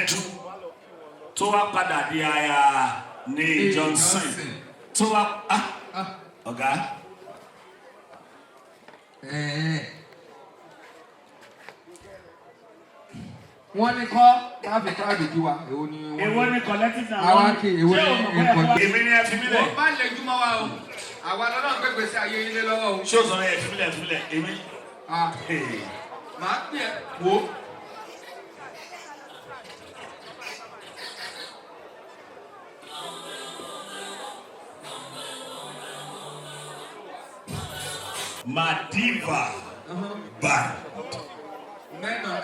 Ẹ̀dù tó wá padà di aya ní Johnson tó wá, ah, ọ̀gá. Ẹ̀ẹ́. Wọ́n ní kọ́ káfí káàdì kí wa, èwo ni wọ́n Èwo ni collective náà? Àwa kì í, èwo Ṣé ni o mọ̀ pé nǹkan ẹ wá- Èmi ni ẹ fi mí lẹ̀. Wọ́n bá lè júmọ́ wa o, àwa lọ́lọ́run pé gbèsè ayé ilé lọ́wọ́ o. Ṣé o sọ ẹ fi mí lẹ̀, fi mí lẹ̀ èmi? Ah, màá pè é wò ó. Madiva Band. Men on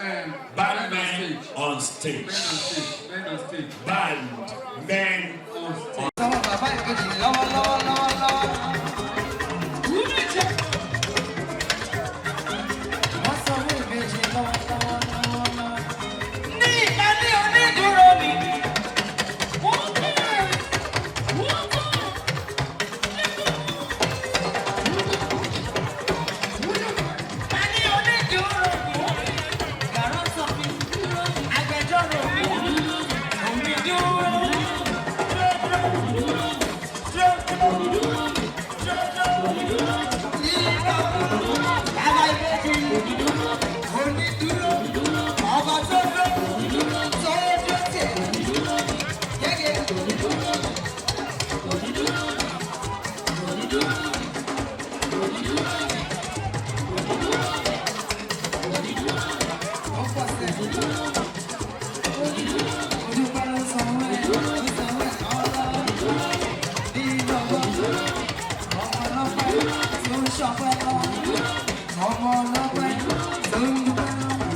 Band men on men stage. on stage. Men on stage. Men on stage. Band men On stage. Sọ́wọ́ bàbá ìkejì lọ́wọ́lọ́wọ́ lọ́wọ́lọ́wọ́. Wọ́n sọ fún ìbejì lọ́wọ́lọ́wọ́ lọ́wọ́lọ́wọ́. Ní ìpàdé onídùúró mi. Ìpàdé onídùúró mi. Gàrọ́ sọ mi, agbẹjọ́rò mi, onídùúró. Bàbá ìbejì onídùúró, ọba tó dúró, tó dúró tì, gẹ́gẹ́. Ó pọ̀ sẹ́. Ojúpẹ́ ló sanwó ẹ̀, ló sanwó ẹ̀ lọ́wọ́lọ́wọ́. Bí lọ́wọ́, ọmọ ọlọ́pẹ́ tó ń ṣọpẹ́ lọ́wọ́. Ọmọ ọlọ́pẹ́ tó ń dúpẹ́ lọ́wọ́.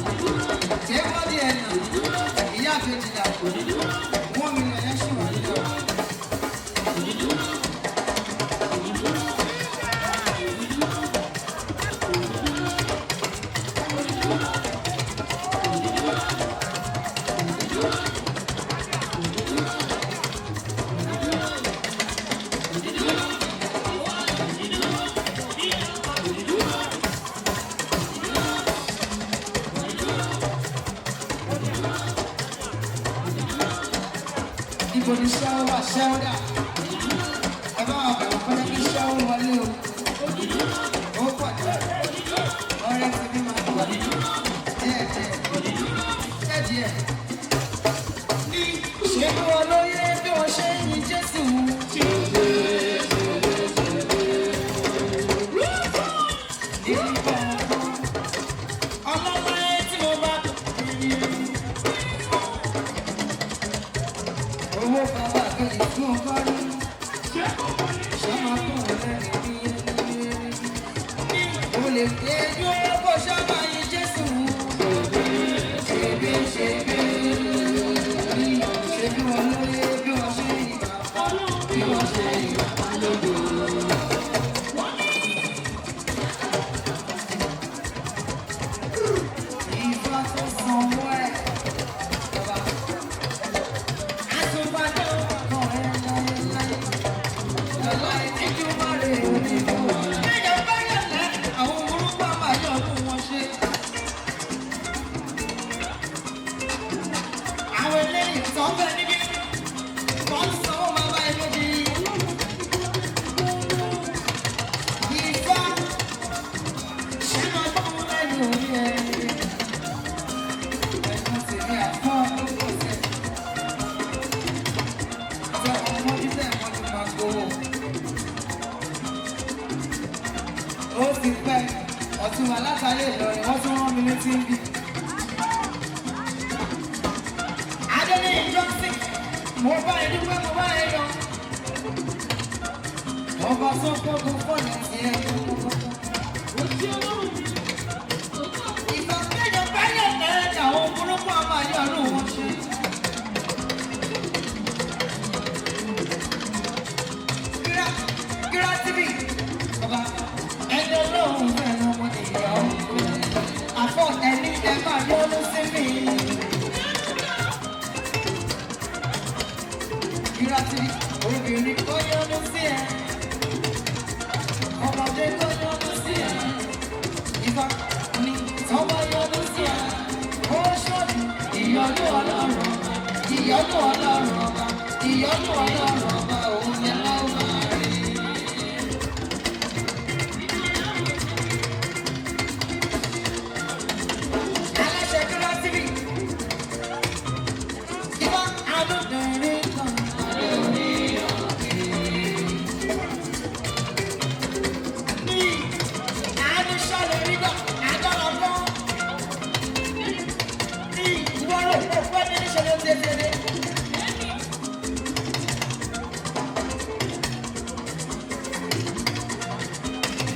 Ṣé wọ́n di ẹ̀nà? Ìyá àbèjì dà. 1 million yẹn ṣì wà nílẹ̀ o. Ibo ni ṣẹ́wó wà, ṣẹ́wó dà? Ẹ bá wà bẹ̀rù fún kí ṣẹ́wó wọlé o. Ó pọ̀ jù. Ọ̀rẹ́ ti bí máa pọ̀ díẹ̀ díẹ̀. Díẹ̀ díẹ̀. Ní ṣé bí wọn lóye bí wọ́n ṣe ń yin Jésù? Ìbọn ọlọ́lá tí mo bá owó bàbá kejì tí mo bá rí. Ṣé máa tó wọn lẹ́rìn bí ẹni? Mo lè gbé dúró kó ṣáàbà yin Jésù. Ṣèbí ṣèbí ṣèbí wọn lóye bí wọ́n ṣe yìn bàbá, bí wọ́n ṣe yìn bàbá lógo. Ìfà tó sanwó ẹ̀ bàbá. Àtúbàdàn ọkàn ẹ̀ láyé láyé. Lọ́lá ìtìjú má rè onígbò. Bẹ́ẹ̀ bá yẹ̀lẹ̀, àwọn burúkú àmàyàn fún wọn ṣe. Àwọn eléyìí tó ń bẹ níbí, wọ́n ń sanwó bàbá ìbejì. Ifá ṣé máa gbóhùn lẹ́nu orí ẹ̀? Ẹ̀gbọ́n tèmi àfọ́ ló pọ̀ sẹ́. Tẹ ọmọ jíṣẹ́ ìmọ̀jú máa gbowó. Ó ti pẹ́, ọ̀tún wà látàrí Ìlọrin, wọ́n tún rán mi létí ń bì. Adéníyì Johnson, mo bá ẹ dúpẹ́, mo bá ẹ yọ. Ọba tó gbógun fọ́ọ̀nù ti ẹ. Ìgbà méjọ báyọ̀ náà. yọ́nú sí mi. Ìrántí obìnrin kò yọ́nú sí ẹ. Ọmọdé kò yọ́nú sí ẹ. Ìfà ni tọ́wọ́ yọ́nú sí ẹ. Ó ṣọ́ọ̀dù ìyọ́nú Ọlọ́run ọba. Ìyọ́nú Ọlọ́run ọba. Ìyọ́nú Ọlọ́run ọba òun ni a ó máa rí. Aláṣẹ Kíláàsì. Ìfà àdúgbò kan. Àánú ṣọlẹ̀ rí gbà, agbára fún. Ní ìwọ́rọ̀ òpó ní níṣẹ́ ló ń tètè.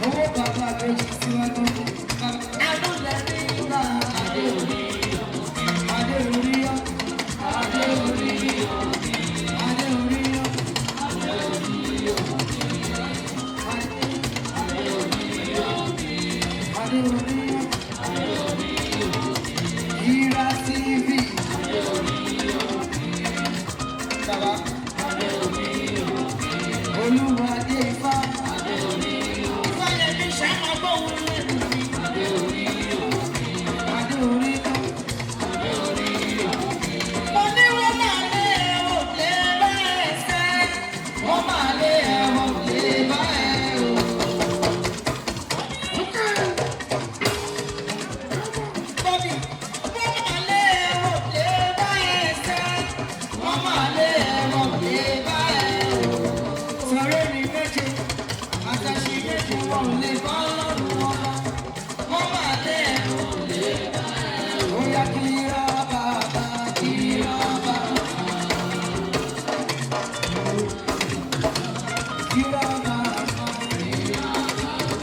Owó bàbá méjì síwájú. Àánú lẹ̀ rí gbà, adé orí adé orí yọ, adé orí yọ, adé orí yọ, adé orí yọ, adé orí yọ. Ira TV. Bàbá. Olúwa dé Ifá. Ifá yẹn ní sàmà gbóhùn lẹ́nu mi. Adé orí yọ. Mo ní wọ́n máa lé ẹ̀wọ̀n lé bá ẹ sẹ́. Wọ́n máa lé ẹ̀wọ̀n lé bá ẹ o. Bọ́bí, wọ́n máa lé ẹ̀wọ̀n lé bá ẹ sẹ́. Wọ́n máa lé ẹ̀wọ̀n lé bá ẹ o. Sọ̀rọ̀ mi méje, àtàṣì méje wọn ò lè bá lọ́rùn wọn lọ. Wọ́n máa lé ẹ̀wọ̀n lé bá ẹ o. Ó yá kí rá bàbá, kí rá bàbá. Kí rá bàbá.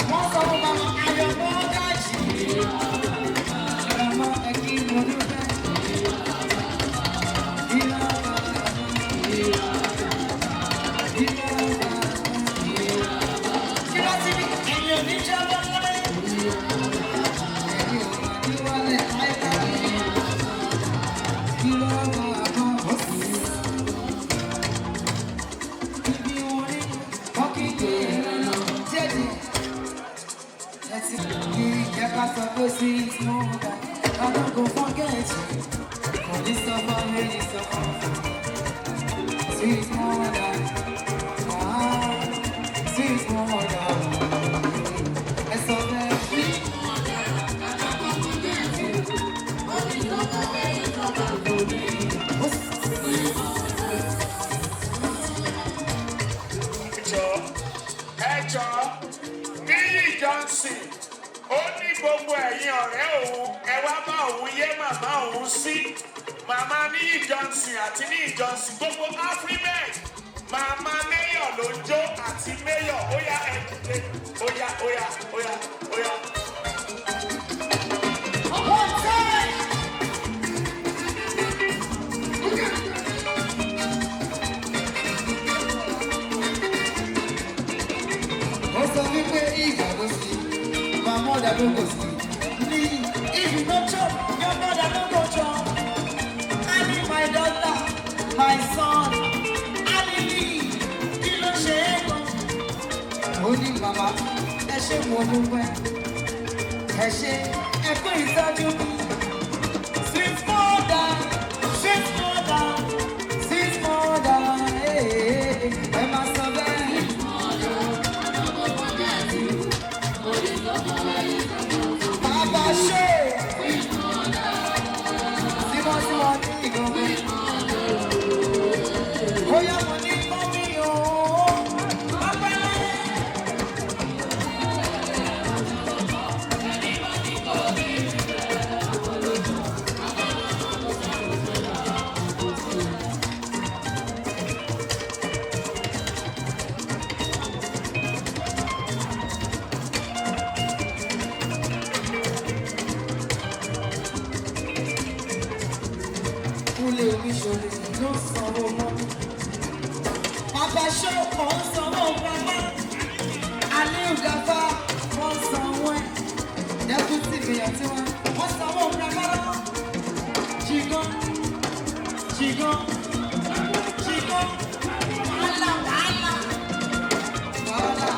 Wọ́n sọ fún màmá ayọ̀ mọ́ gáàjì. Màmá ẹ kí mo dúpẹ́. Kí rá bàbá. Kí rá bàbá. Kí rá síbi ẹ̀yìn òní jẹ́ lọ́lẹ́. Ẹ̀yìn òní wálẹ̀ láíláí. Kí rá bàbá. Ibi orin kọ́kíkì jẹ́jẹ́. Ẹtì kí jẹ́ ká sọ pé sí mọ́dà, I no go forget you. For this suffer, wey you suffer. Sweet mother, ah, sweet mother. Ẹ sọ bẹ́ẹ̀. Ẹjọ́ ẹjọ́ Níyì Johnson ó ní gbogbo ẹ̀yin ọ̀rẹ́ òun ẹ wá bá òun yé màmá òun sí màmá Níyì Johnson àti Níyì Johnson gbogbo Afrimed màmá mayor ló ń jó àti mayor ó yá ẹ dìde ó yá ó yá ó yá ó yá. One time. Ó sọ wípé ìgbà ló sí, my mother no go see. Me, if you no chop, your mother no go chop. I need my daughter, my son, I need me, kí ló ṣe é gan? Ó ní màmá, ẹ ṣé mo dúpẹ́, ẹ ṣé ẹ kú ìtọ́jú mi. Sweet mother, sweet mother, sweet mother, eh, ẹ máa sọ bẹ́ẹ̀. Bàbá ṣe. Tímọ́tímọ́ ní ìgbọ̀ngàn. Bóyá mo ní mọ́mí o. Ọpẹ́lẹ́. Kúnlé oníṣòro ló ń sanwó mọ́. Bàbá ṣọ́ọ̀kọ̀ ń sanwó pamọ́. Aliu Gafa wọ́n sanwó ẹ̀. Dẹ́kun tì mí àti wọn. Wọ́n sanwó pamọ́. Ṣìgán, ṣìgán, wàhálà, wàhálà, wàhálà,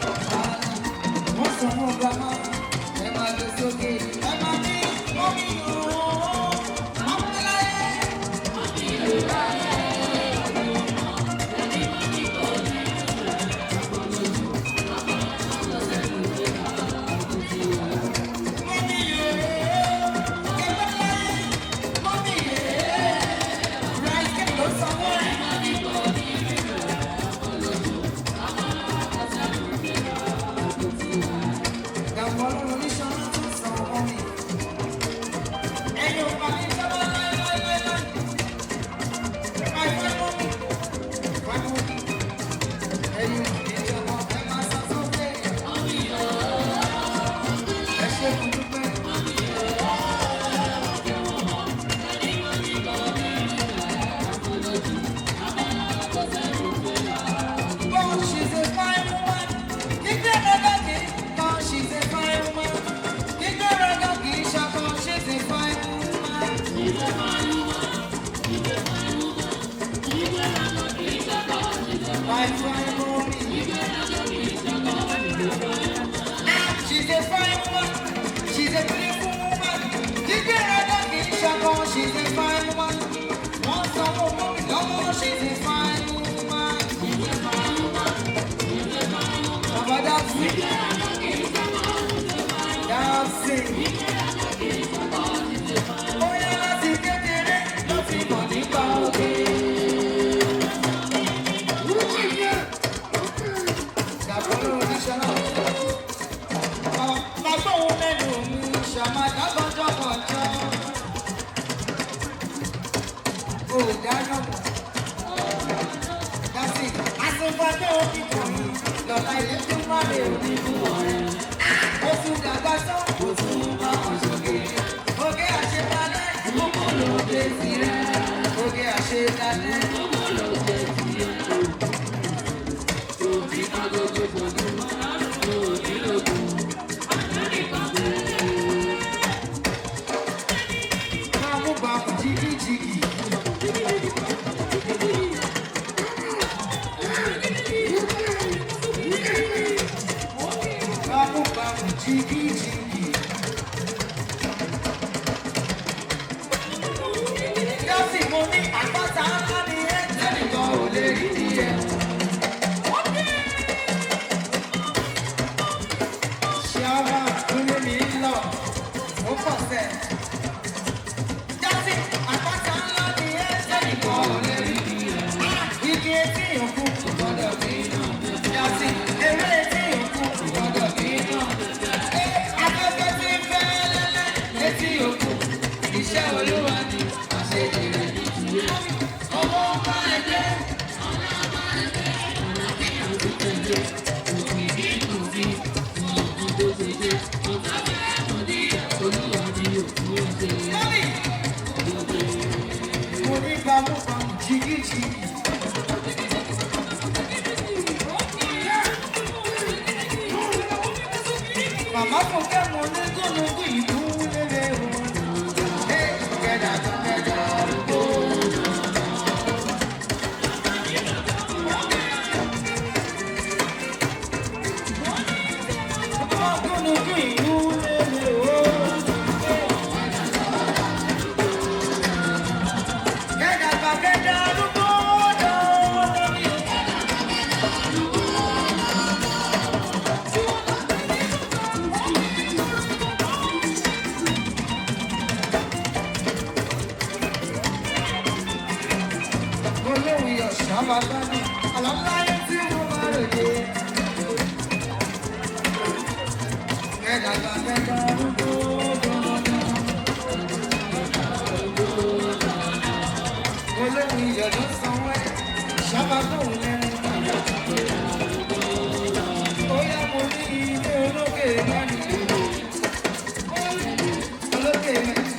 wàhálà. Wọ́n sọ fún grandma, ẹ máa lọ sókè, ẹ máa ní mọ́mí ooo, mọ́mí láyé. Mọ́mí ooo, kẹfẹ́ láyé, mọ́mí yee. Rice cake ló sanwó ẹ̀. Dàpọ̀ ọlọ́run oníṣẹ́ ọlọ́run tó san ọmọ mi. Ẹ̀yin ò pa mí sábà láéláéláé. My fine mommy, fine mommy. Ẹ̀yin ò ní jọmọ, ẹ máa sọ sókè. Ẹ ṣé mo dúpẹ́. God, she's a fine woman. Ìgbéraga kì í kan, she's a fine woman. Ìgbéraga kì í ṣakọ, she's a fine woman. Fine, fine mommy. Ah, she's a fine woman. She's a beautiful woman. Ìgbéraga kì í ṣakọ, she's a fine woman. Wọ́n sanwó mọ́mí lọ́wọ́, she's a fine woman. Bàbá Dáfí. Dáfí. Bóyá láti kékeré ló ti mọ̀ nípa oge. Dàpọ̀ lórí ṣọlá. Bàbá òun lẹ́nu mi ṣàmà dábọ́jọ́kọ̀jọ́. Ò dáná mọ̀. Dáfí. Àsopọ̀jọ́ òbí kan mi lọ́la ilé tó má lè rí fún ọ̀rẹ́. Ó tún dàgbà tán, ó tún bá wọn sókè. Oge àṣetalẹ̀, gbogbo ló dé tirẹ̀. Oge àṣetalẹ̀, gbogbo ló dé tirẹ̀. Máa mú bàbù jìgìjìgì. Máa mú bàbù jìgìjìgì. Dásì mo ní àpáta ńlá ni ẹ́ tẹ́nìkan ò lè rí ní ẹ. Ṣé ara kúlé mi ń lọ? Ó pọ̀ sẹ́. Dásì àpáta ńlá ni ẹ́ tẹ́nìkan ò lè rí ní ẹ. Igi etí òkun kò gbọ́dọ̀ bí iná. Dásì eré etí òkun kò gbọ́dọ̀ bí iná. Afẹ́fẹ́ ti ń fẹ́ lẹ́lẹ́ létí òkun. Iṣẹ́ Olúwa ni àṣejèrè. Owó ń bá ẹgbẹ́. Mọ́mì! Mo ní bámúbámú jìgìjìgì. Màmá kò kẹ́ mo ní gúnugún ìlú lélẹ̀ o. Ẹ kẹ̀dà kẹ̀dà arúgbó. Ọmọ gúnugún ìlú lélẹ̀ o. Kẹ̀dà kẹ̀dà arúgbó dọ́wọ́ mi. Olóhùn iyọ̀ ṣáma gbádùn, àlọ́láyé tí mo máa ròde. Kẹ́dàgbà kẹ́dà arúgbó dandan. Olóhùn iyọ̀ ló sanwó ẹ̀, ṣáma gbóhùn lẹ́nu. Ó yá mo ní ilé olókè mẹ́rin. Olókè mẹ́rin,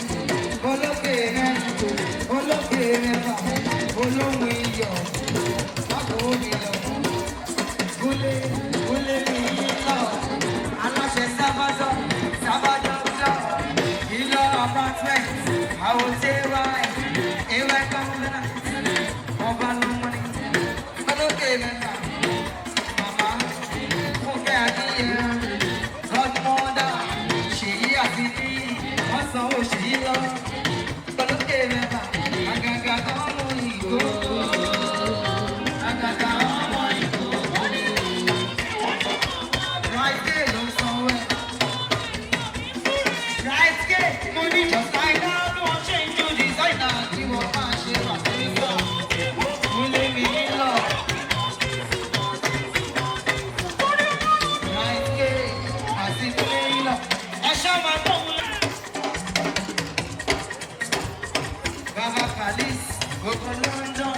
olókè mẹ́rin, olókè mẹ́fà, olóhùn iyọ̀, mákòó mi lọ. Gúlé, gúlé mi lọ. Aláṣẹ sábàdọ̀, sábàdọ̀ lọ. Ìlọ apartment, àwòtẹ́ wáì. Ewé kọ́ńtà. Ọba ló mú ni. Olókè mẹ́ta. Màmá Fúnkẹ́ Adéyẹ. Godmother Ṣèyí àti Níyì. Wọ́n sanwó Ṣèyí lọ. Olókè mẹ́ta. Àgàgà ọmọ ìgò. Àgàgà ọmọ ìgò. Right there ló ń sanwó ẹ̀. Right there, mo ní just like that, wọ́n ṣe ń ju designer tí wọ́n máa ṣe wà sí sọ. Múlé mi nílọ. Right there, àti múlé nílọ. Ẹ ṣá máa gbọ́ òun lọ. Bàbá Kàlís, gbogbo London.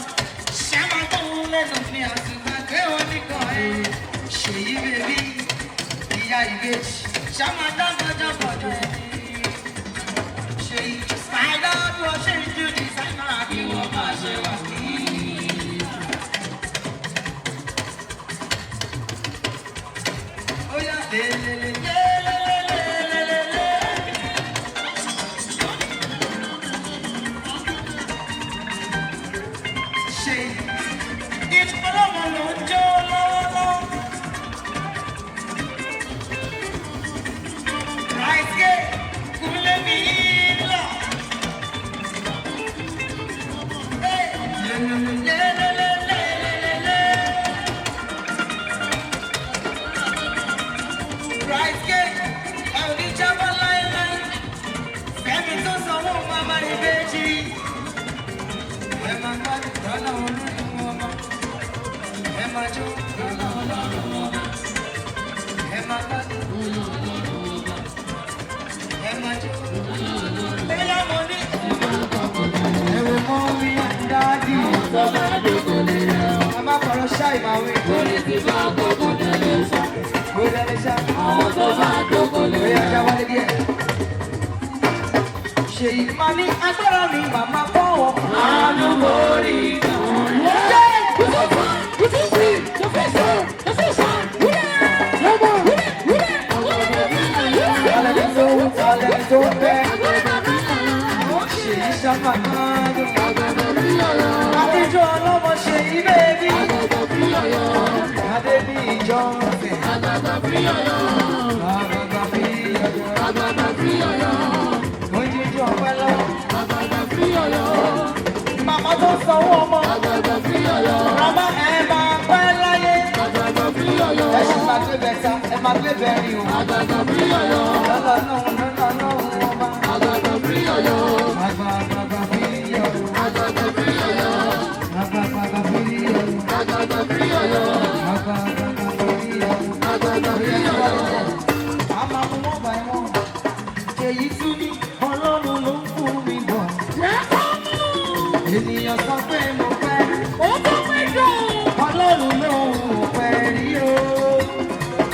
Ṣé máa gbọ́ òun lẹ́nu mi àtùgbà pé wọ́n nìkan ẹ̀? Ṣèyí bèbí, ìyá ìbejì. Ṣé máa dá gbọ́jọ́gbọ́jọ́ ẹ̀ ní? Ṣèyí, spider bí wọ́n ṣe ń ju designer kí wọ́n máa ṣe wà sí. Ó yá lélelélelélelélele. Ṣèyí, ìpolówó ló ń jó lọ́wọ́lọ́wọ́. Right gate, kúnlé mi lọ. Lelelelelelelele. Right gate, ẹ ò ní jábọ́ láéláé. Fẹ́mi tó sanwó màmá ìbejì. Ẹ máa gbádùn lọ́nà olódùn ọmọ. Ẹ máa jó lọ́nà ọlọ́run ọmọ. Ẹ máa gbádùn. Ẹ máa jó. Bóyá mo ní. Ẹ wo mọ́ mi dáàdì. A máa kọ̀rọ̀ ṣáì máa wí. Kò lè ṣá. Bóyá ṣá wálé díẹ̀. Ṣèyí máa ní agbára mi màmá fọ́wọ́. Àánú borí. Alẹ́ tó ń alẹ́ tó ń bẹ́. Ṣèyí ṣá máa dùn. Àtijọ́ ọlọ́mọ Ṣèyí bẹ́ẹ̀bí. Adébí Johnson. Àgàgà fi ọjọ́. Ojíjú ọpẹ́ lọ. Màmá tó sanwó ọmọ. Màmá ẹ máa pẹ́ láyé. Ẹ ṣì máa gbé bẹ̀ta, ẹ máa gbé bẹ̀rin o. Lọ́lọ́ lọ́hùn lọ́lọ́ lọ́hùn ọba. Àgbààgbà fi ọjọ́. Àgbààgbà fi ọjọ́. Àgbààgbà fi ọjọ́. A máa mú wọn bá wọn. Èyí tún ní Ọlọ́run ló ń fún mi bọ̀. Ènìyàn sọ pé mo fẹ́. Ọlọ́run ló ń pẹ́ rí o.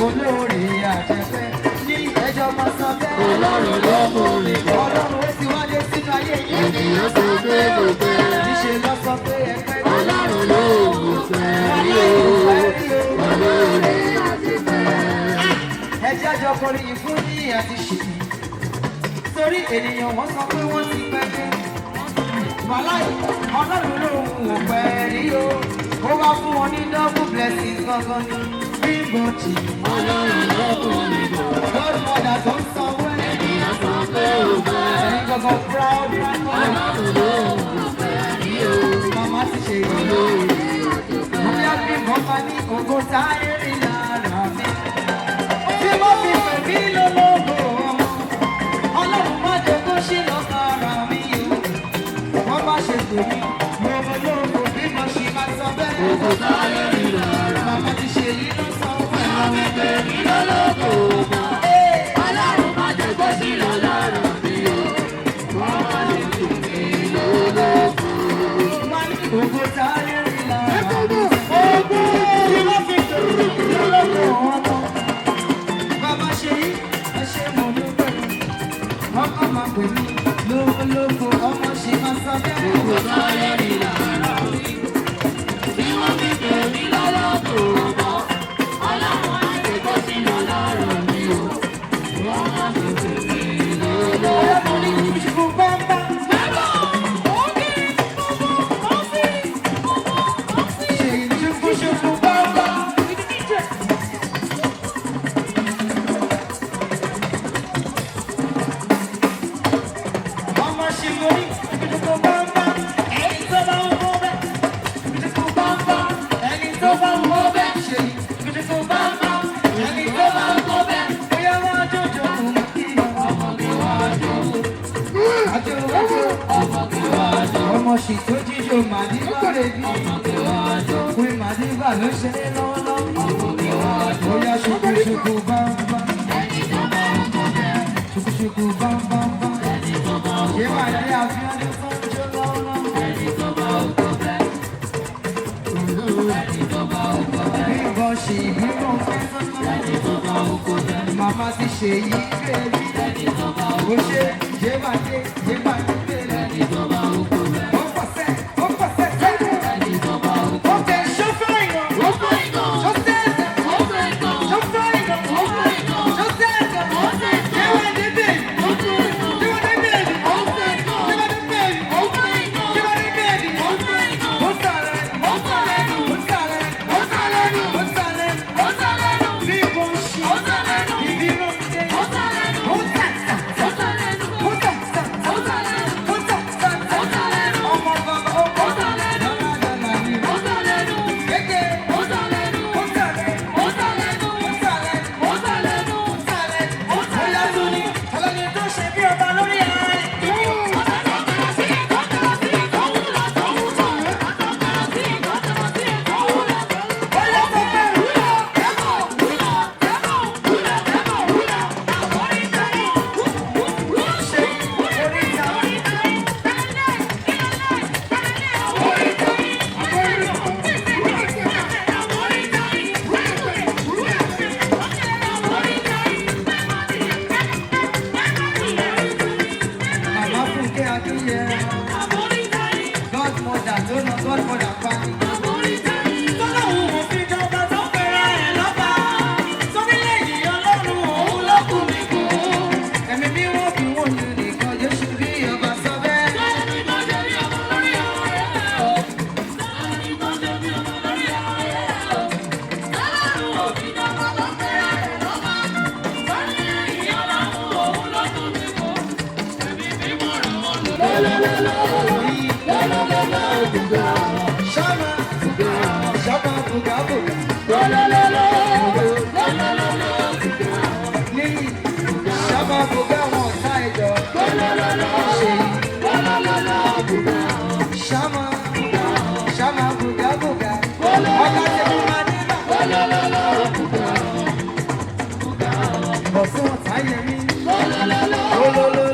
Olórí àjẹpẹ́ ní ẹjọ́ máa sọ bẹ́ẹ̀. Ọlọ́run ló mú mi bọ̀. Ọlọ́run ó ti wálé sínú ayé yìí. Ènìyàn sọ pé mo fẹ́. Níṣe lọ sọ pé ẹ pẹ́. Ọlọ́run ló mú fẹ́ rí o. Olórí àjẹpẹ́. Ẹ jẹ́ àjọ kọrin yìí fún ní àti ṣèyí. Torí ènìyàn wọ́n sọ pé wọ́n ti pẹ́ dé. Wàláì, Ọlọ́run lòun ò pẹ́ rí o. Ó wá fún wọn ní double blessing gangan ni. Bímbọ̀ tì. Ọlọ́run ló mú mi bọ̀. Godmother tó ń sanwó ẹ̀. Ènìyàn sọ pé mo fẹ́. Ẹ̀yin gangan proud grandmother. Ọlọ́run ló mú fẹ́ rí o. Màmá ti ṣe yìí. Olórí àjẹpẹ́. Bóyá bí mo bá ní ògo táyé rí lára mi. Tí mo fi pè mí lólobó ọmọ. Ọlọ́run má jẹ́ kó ṣí lọ sára mi o. Wọ́n má ṣe pè mí lólobó bí mo ṣì máa sọ bẹ́ẹ̀. Ògo táyé rí lára. Màmá ti ṣe yìí ló sọ fún ẹ. Pè mí lólobó ọmọ. Ọlọ́run má jẹ́ kó sí lọ lára mi o. Wọ́n má lè pè mí lólobó. Má ní ògo táyé rí lára mi. Ògo tí mo fi pè mí lólobó ọmọ. Bàbá ṣe yí, ẹ ṣe mo dúpẹ́. Ọkọ máa pè mí lólobó ọmọ ṣì máa sọ bẹ́ẹ̀. Ògo táyé rí lára mi. Bí wọ́n fi pè mí lólobó ọmọ. Ọlọ́run má jẹ́ kó sí lọ lára mi o. Wọ́n má lè pè mí lólobó. jó. Ọmọ sì tó jíjó Màdìbà bèbí. Queen Màdìbà ló ṣe é lọ́wọ́lọ́wọ́. Bóyá ṣùkúṣùkú bámbá. Ṣùkúṣùkú bámbámbá. Ṣé màá dé àfihàn tó ń jó lọ́wọ́lọ́wọ́? Bímbọ́ ṣì bímọ fẹ́ Màmá ti ṣe yí bèbí. Ó ṣe Yéwándé Yéwándé bèbí. Ó pọ̀sẹ̀ ó pọ̀sẹ̀ sẹ́. Ó tẹ̀ ṣọ́fẹ́ ìwọ̀n. Ṣọ́sẹ̀ ẹ̀sẹ̀. Ṣọ́fẹ́ ìwọ̀n. Ṣọ́sẹ̀ ẹ̀sẹ̀. Yéwándé bèbí. Yéwándé bèbí. Yéwándé bèbí. Yéwándé bèbí. Ó sàlẹ̀. Ó sàlẹ̀. Ó sàlẹ̀. Ó sàlẹ̀. Bímbọ́ ṣì ìbírò ń dé. Ó tà tà tà. Ó tà tà tà. Ó tà tà tà. Ọmọ bàbá ọmọ dọ́là dọ́là ni. Gẹ́gẹ́. Ó sàlẹ̀. Ó sàlẹ̀. Ó sàlẹ̀. Ó sàlẹ̀. Bóyá tún ni ọlọ́ni tó ṣe bí ọba lórí ààrẹ. Bóyá tó bẹ̀rù. Ṣe oríta. Màmá Fúnkẹ́ Akínyẹ. Godmother tó na Godmother pa ni. Tọ́lọ́hún ò fi jọba tó pera ẹ̀ lọ́ba. Sọ́nílẹ̀ yìí ọlọ́run òun ló kù mí kú. Ẹ̀mí bí wọ́n fi wọ́n yẹn nìkan Jésù bí ọba sọ bẹ́ẹ̀. Ṣọ́mà ṣọ́mà bùgà bùgà. Níyì ṣọ́mà bùgà wọn ọ̀tá ẹ̀jọ̀. Ṣèyí ṣọ́mà ṣọ́mà bùgà bùgà. Ọ̀gá tẹ̀mí máa dé bá. Bọ̀sùn ọ̀tá yẹmí. Olólóló.